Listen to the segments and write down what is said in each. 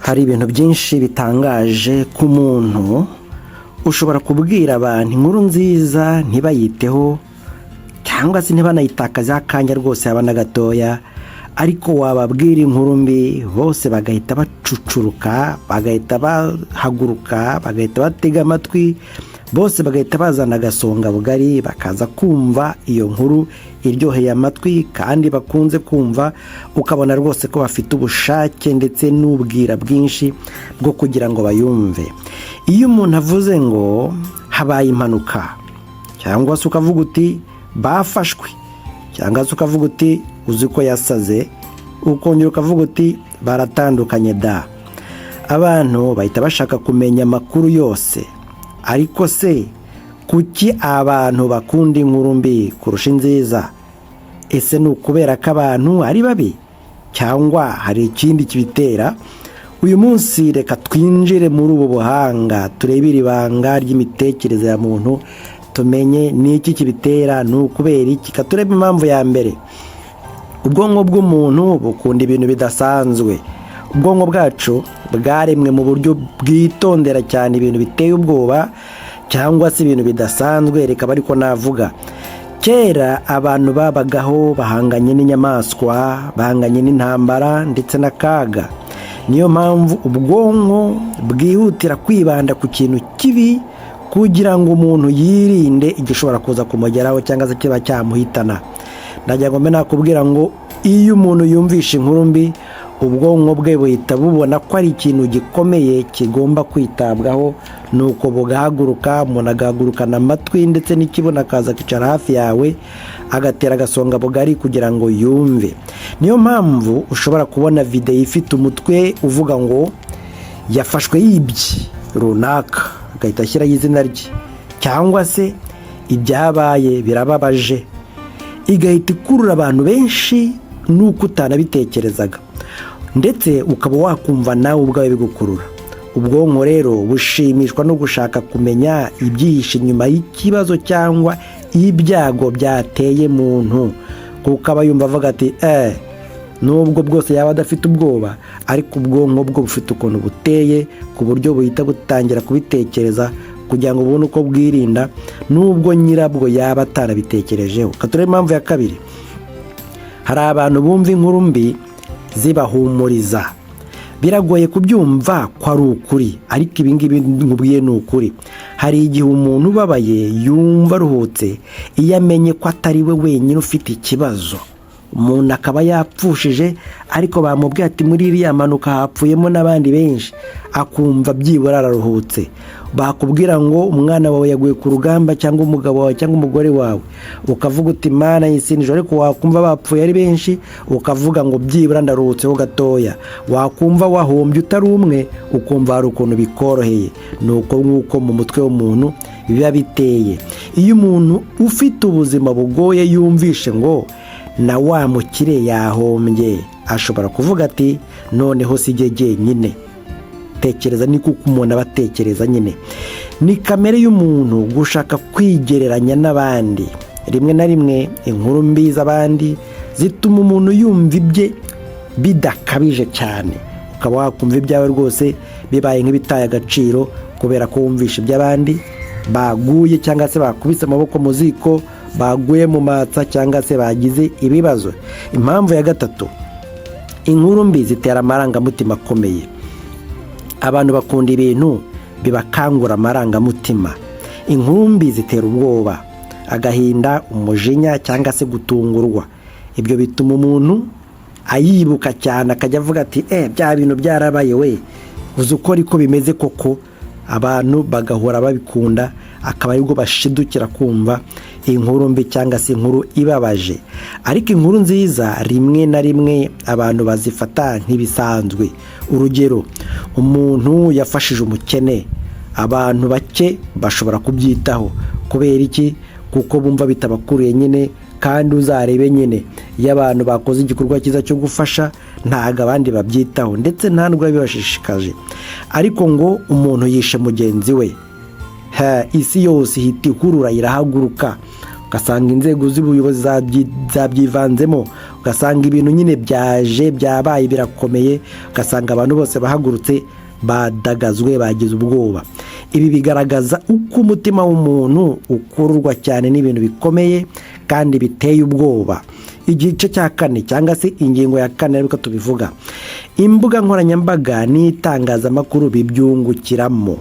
Hari ibintu byinshi bitangaje ku muntu. Ushobora kubwira abantu inkuru nziza ntibayiteho cyangwa se ntibanayitakazeho akanya rwose, haba na gatoya, ariko wababwira inkuru mbi bose bagahita bacucuruka, bagahita bahaguruka, bagahita batega amatwi, bose bagahita bazana agasonga bugari, bakaza kumva iyo nkuru iryoheye amatwi kandi bakunze kumva. Ukabona rwose ko bafite ubushake ndetse n'ubwira bwinshi bwo kugira ngo bayumve. Iyo umuntu avuze ngo habaye impanuka, cyangwa se ukavuga uti bafashwe, cyangwa se ukavuga uti uzi ko yasaze, ukongera ukavuga uti baratandukanye da, abantu bahita bashaka kumenya amakuru yose. Ariko se kuki abantu bakunda inkuru mbi kurusha inziza? Ese ni ukubera ko abantu ari babi, cyangwa hari ikindi kibitera? Uyu munsi reka twinjire muri ubu buhanga, turebe iri banga ry'imitekerereze ya muntu, tumenye ni iki kibitera, ni ukubera iki. Turebe impamvu ya mbere. Ubwonko bw'umuntu bukunda ibintu bidasanzwe. Ubwonko bwacu bwaremwe mu buryo bwitondera cyane ibintu biteye ubwoba cyangwa se ibintu bidasanzwe, reka ariko navuga. Kera abantu babagaho bahanganye n'inyamaswa, bahanganye n'intambara ndetse n'akaga. Niyo mpamvu ubwonko bwihutira kwibanda ku kintu kibi kugira ngo umuntu yirinde igishobora kuza kumugeraho cyangwa se kiba cyamuhitana. Ndagira ngo mbe nakubwira ngo iyo umuntu yumvishe inkuru mbi, ubwonko bwe buhita bubona ko ari ikintu gikomeye kigomba kwitabwaho, nuko bugahaguruka, umuntu agahagurukana amatwi ndetse n'ikibuno, akaza akicara hafi yawe, agatera agasonga bugari kugira ngo yumve. Niyo mpamvu ushobora kubona videwo ifite umutwe uvuga ngo yafashwe yibye runaka, agahita ashyiraho izina rye, cyangwa se ibyabaye birababaje, igahita ikurura abantu benshi nuko utanabitekerezaga, ndetse ukaba wakumva nawe ubwawe bigukurura. Ubwonko rero bushimishwa no gushaka kumenya ibyihishe inyuma y'ikibazo cyangwa ibyago byateye muntu, kuko aba yumva avuga ati eee. Nubwo bwose yaba adafite ubwoba, ariko ubwonko bwo bufite ukuntu buteye ku buryo buhita butangira kubitekereza kugira ngo bubone uko bwirinda, nubwo nyirabwo yaba atarabitekerejeho. Turebe impamvu ya kabiri. Hari abantu bumva inkuru mbi zibahumuriza. Biragoye kubyumva ko ari ukuri, ariko ibi ngibi nkubwiye ni ukuri. Hari igihe umuntu ubabaye yumva aruhutse iyo amenye ko atari we wenyine ufite ikibazo. Umuntu akaba yapfushije, ariko bamubwiye ati muri iriya mpanuka hapfuyemo n'abandi benshi, akumva byibura araruhutse. Bakubwira ngo umwana wawe yaguye ku rugamba, cyangwa umugabo wawe, cyangwa umugore wawe, ukavuga uti Mana y'isi nijoro, ariko wakumva bapfuye ari benshi, ukavuga ngo byibura ndaruhutseho gatoya. Wakumva wahombye utari umwe, ukumva hari ukuntu bikoroheye. Ni uko nk'uko mu mutwe w'umuntu biba biteye. Iyo umuntu ufite ubuzima bugoye yumvishe ngo na wa mukire yahombye, ashobora kuvuga ati noneho si jye jyenyine. Tekereza, ni kuko umuntu aba atekereza nyine. Ni kamere y'umuntu gushaka kwigereranya n'abandi. Rimwe na rimwe inkuru mbi z'abandi zituma umuntu yumva ibye bidakabije cyane, ukaba wakumva ibyawe rwose bibaye nk'ibitaye agaciro kubera ko wumvisha iby'abandi baguye, cyangwa se bakubise amaboko mu ziko, baguye mu matsa, cyangwa se bagize ibibazo. Impamvu ya gatatu: inkuru mbi zitera amarangamutima akomeye. Abantu bakunda ibintu bibakangura amarangamutima. Inkuru mbi zitera ubwoba, agahinda, umujinya cyangwa se gutungurwa. Ibyo bituma umuntu ayibuka cyane, akajya avuga ati bya bintu byarabaye we, uzi uko ariko bimeze koko. Abantu bagahora babikunda, akaba aribwo bashidukira kumva inkuru mbi cyangwa se inkuru ibabaje. Ariko inkuru nziza rimwe na rimwe abantu bazifata nk'ibisanzwe. Urugero, umuntu yafashije umukene, abantu bake bashobora kubyitaho. Kubera iki? Kuko bumva bitabakuriye nyine. Kandi uzarebe nyine, iyo abantu bakoze igikorwa cyiza cyo gufasha, ntabwo abandi babyitaho, ndetse nta nubwo bibashishikaje. Ariko ngo umuntu yishe mugenzi we, isi yose ihita ihurura, irahaguruka, ugasanga inzego z'ubuyobozi zabyivanzemo, Ugasanga ibintu nyine byaje, byabaye, birakomeye, ugasanga abantu bose bahagurutse, badagazwe, bagize ubwoba. Ibi bigaragaza uko umutima w'umuntu ukururwa cyane n'ibintu bikomeye kandi biteye ubwoba. Igice cya kane, cyangwa se ingingo ya kane, ariko tubivuga, imbuga nkoranyambaga n'itangazamakuru bibyungukiramo.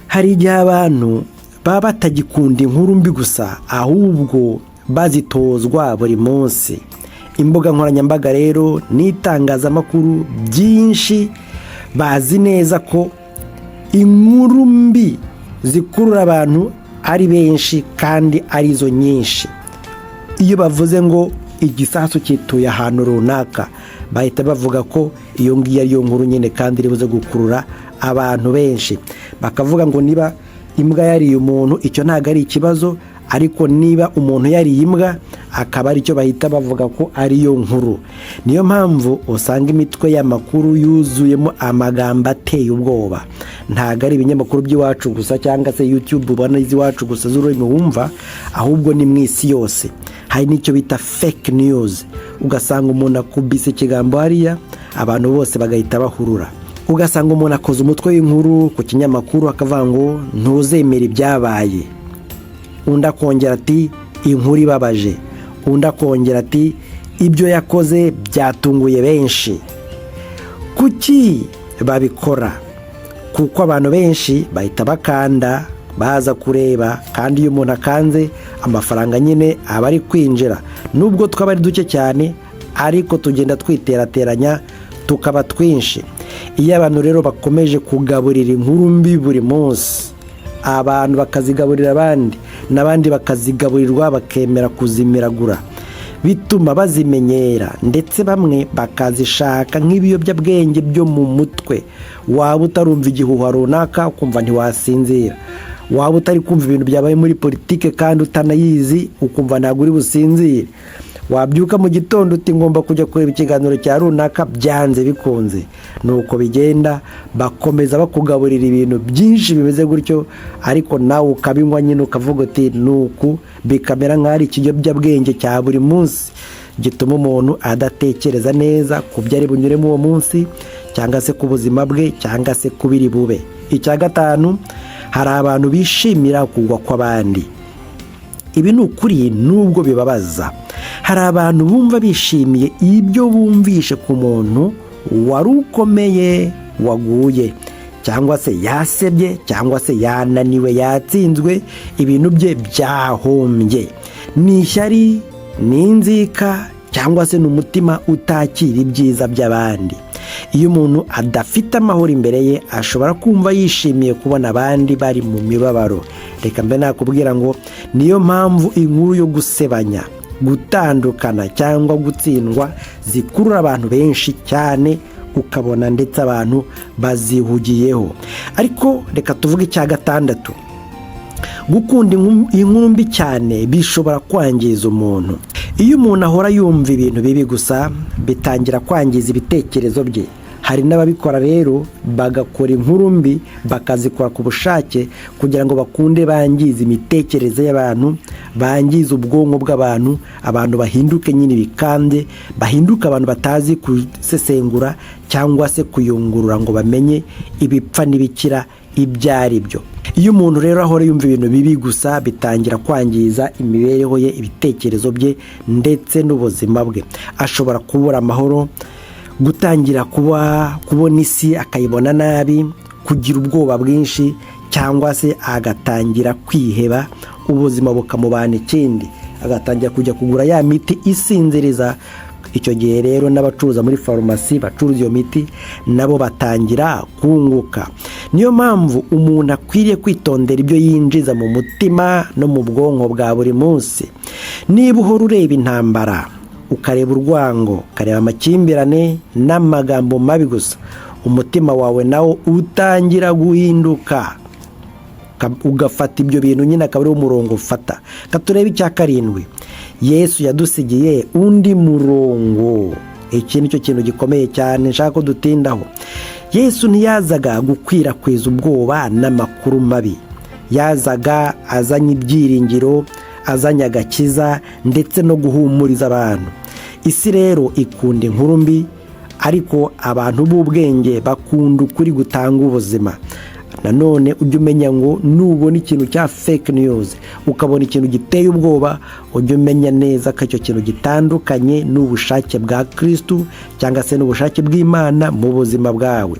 Hari igihe abantu baba batagikunda inkuru mbi gusa, ahubwo bazitozwa buri munsi. Imbuga nkoranyambaga rero n'itangazamakuru byinshi bazi neza ko inkuru mbi zikurura abantu ari benshi kandi arizo nyinshi. Iyo bavuze ngo igisasu cyituye ahantu runaka, bahita bavuga ko iyo ngiyo ariyo nkuru nyine kandi iri buze gukurura abantu benshi. Bakavuga ngo niba imbwa yariye umuntu, icyo ntabwo ari ikibazo, ariko niba umuntu yariye imbwa, akaba aricyo bahita bavuga ko ariyo nkuru. Niyo mpamvu usanga imitwe y'amakuru yuzuyemo amagambo ateye ubwoba. Ntabwo ari ibinyamakuru by'iwacu gusa cyangwa se YouTube ubona iz'iwacu gusa z'ururimi wumva, ahubwo ni mu isi yose. Hari n'icyo bita fake news, ugasanga umuntu akubise ikigambo hariya, abantu bose bagahita bahurura. Ugasanga umuntu akoze umutwe w'inkuru ku kinyamakuru, akavuga ngo "Ntuzemere ibyabaye", undi akongera ati "Inkuru ibabaje", undi akongera ati "Ibyo yakoze byatunguye benshi". Kuki babikora? Kuko abantu benshi bahita bakanda, baza kureba, kandi iyo umuntu akanze, amafaranga nyine aba ari kwinjira. Nubwo twaba ari duke cyane, ariko tugenda twiterateranya tukaba twinshi. Iyo abantu rero bakomeje kugaburira inkuru mbi buri munsi, abantu bakazigaburira abandi, n'abandi bakazigaburirwa, bakemera kuzimiragura, bituma bazimenyera, ndetse bamwe bakazishaka nk'ibiyobyabwenge byo mu mutwe. Waba utarumva igihuha runaka, ukumva ntiwasinzira. Waba utari kumva ibintu byabaye muri politike kandi utanayizi, ukumva ntabwo uri businzire. Wabyuka mu gitondo uti "Ngomba kujya kureba ikiganiro cya runaka", byanze bikunze. Ni uko bigenda, bakomeza bakugaburira ibintu byinshi bimeze gutyo, ariko nawe ukabinywa nyine, ukavuga uti ni uku, bikamera nk'aho ari ikiyobyabwenge cya buri munsi gituma umuntu adatekereza neza ku byo ari bunyuremo uwo munsi, cyangwa se ku buzima bwe, cyangwa se ku biri bube. Icya gatanu, hari abantu bishimira kugwa kw'abandi. Ibi ni ukuri nubwo bibabaza. Hari abantu bumva bishimiye ibyo bumvishe ku muntu wari ukomeye waguye, cyangwa se yasebye, cyangwa se yananiwe, yatsinzwe, ibintu bye byahombye. Ni ishyari, ni inzika, cyangwa se ni umutima utakira ibyiza by'abandi. Iyo umuntu adafite amahoro imbere ye, ashobora kumva yishimiye kubona abandi bari mu mibabaro. Reka mbe nakubwira ngo niyo mpamvu inkuru yo gusebanya, gutandukana cyangwa gutsindwa zikurura abantu benshi cyane, ukabona ndetse abantu bazihugiyeho. Ariko reka tuvuge icya gatandatu: gukunda inkuru mbi cyane bishobora kwangiza umuntu. Iyo umuntu ahora yumva ibintu bibi gusa, bitangira kwangiza ibitekerezo bye. Hari n'ababikora rero, bagakora inkuru mbi, bakazikora ku bushake kugira ngo bakunde bangize imitekerereze y'abantu, bangize ubwonko bw'abantu, abantu bahinduke nyine ibikande, bahinduke abantu batazi gusesengura cyangwa se kuyungurura ngo bamenye ibipfa n'ibikira ibyo ari byo. Iyo umuntu rero ahora yumva ibintu bibi gusa, bitangira kwangiza imibereho ye, ibitekerezo bye ndetse n'ubuzima bwe. Ashobora kubura amahoro, gutangira kuba kubona isi akayibona nabi, kugira ubwoba bwinshi, cyangwa se agatangira kwiheba, ubuzima bukamubana ikindi, agatangira kujya kugura ya miti isinziriza. Icyo gihe rero n'abacuruza muri farumasi bacuruza iyo miti nabo batangira kunguka. Niyo mpamvu umuntu akwiriye kwitondera ibyo yinjiza mu mutima no mu bwonko bwa buri munsi. Niba uhora ureba intambara, ukareba urwango, ukareba amakimbirane n'amagambo mabi gusa, umutima wawe nawo utangira guhinduka, ugafata ibyo bintu nyine, akaba ariwo murongo ufata. Turebe icya karindwi: Yesu yadusigiye undi murongo. Iki ni cyo kintu gikomeye cyane nshaka ko dutindaho. Yesu ntiyazaga gukwirakwiza ubwoba n'amakuru mabi. Yazaga azanye ibyiringiro, azanye agakiza ndetse no guhumuriza abantu. Isi rero ikunda inkuru mbi, ariko abantu b'ubwenge bakunda ukuri gutanga ubuzima. Nanone ujye umenya ngo nubona ikintu cya fake news, ukabona ikintu giteye ubwoba, ujye umenya neza ko icyo kintu gitandukanye n'ubushake bwa Kirisitu cyangwa se n'ubushake bw'Imana mu buzima bwawe.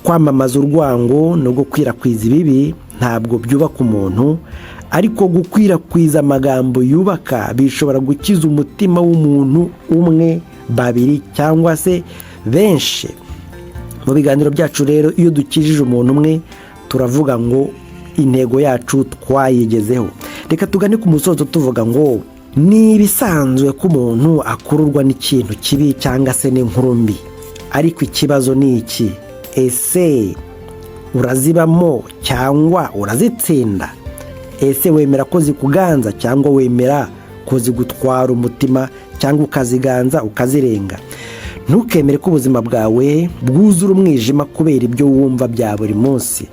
Kwamamaza urwango no gukwirakwiza ibibi ntabwo byubaka umuntu, ariko gukwirakwiza amagambo yubaka bishobora gukiza umutima w'umuntu umwe, babiri cyangwa se benshi. Mu biganiro byacu rero, iyo dukijije umuntu umwe, turavuga ngo intego yacu twayigezeho. Reka tugane ku musozo tuvuga ngo ni ibisanzwe ko umuntu akururwa n'ikintu kibi cyangwa se n'inkuru mbi, ariko ikibazo ni iki: ese urazibamo cyangwa urazitsinda? Ese wemera ko zikuganza cyangwa wemera ko zigutwara umutima, cyangwa ukaziganza ukazirenga? Ntukemere ko ubuzima bwawe bwuzura umwijima kubera ibyo wumva bya buri munsi.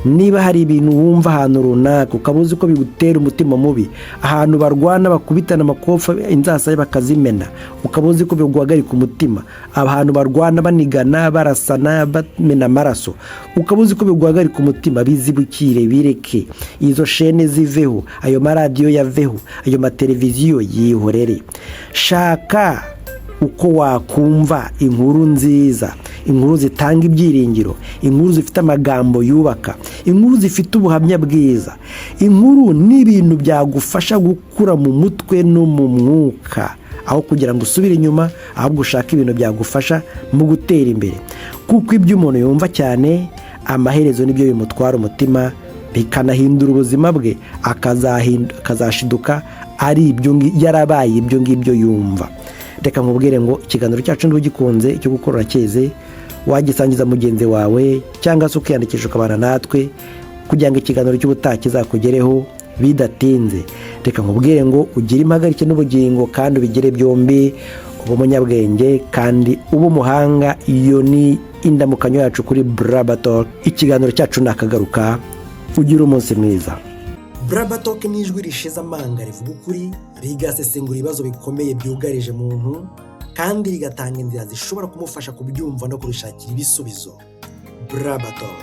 Niba hari ibintu wumva ahantu runaka, ukaba uzi ko bigutera umutima mubi, ahantu barwana, bakubitana amakofa, inzasaya bakazimena, ukaba uzi ko biguhagarika umutima, ahantu barwana, banigana, barasana, bamena amaraso, ukaba uzi ko biguhagarika umutima, bizibukire, bireke. Izo shene ziveho, ayo maradiyo yaveho, ayo mateleviziyo yihorere. Shaka uko wakumva inkuru nziza, inkuru zitanga ibyiringiro, inkuru zifite amagambo yubaka, inkuru zifite ubuhamya bwiza, inkuru n'ibintu byagufasha gukura mu mutwe no mu mwuka, aho kugira ngo usubire inyuma, ahubwo ushake ibintu byagufasha mu gutera imbere. Kuko ibyo umuntu yumva cyane, amaherezo nibyo bimutwara umutima, bikanahindura ubuzima bwe, akazashiduka ari ibyo yarabaye ibyo ngibyo yumva. Reka nkubwire ngo ikiganiro cyacu niba ugikunze, icyo gukora urakizi: wagisangiza mugenzi wawe cyangwa se ukiyandikisha ukabana natwe kugira ngo ikiganiro cy'ubutaha kizakugereho bidatinze. Reka nkubwire ngo ugire impagarike n'ubugingo kandi ubigire byombi, ube umunyabwenge kandi ube umuhanga. Iyo ni indamukanyo yacu kuri Burabato. Ikiganiro cyacu ni akagaruka. Ugire umunsi mwiza. Burabatoke ni ijwi rishize amanga, rivuga ukuri, rigasesengura ibibazo bikomeye byugarije muntu, kandi rigatanga inzira zishobora kumufasha kubyumva no kubishakira ibisubizo. Burabatoke.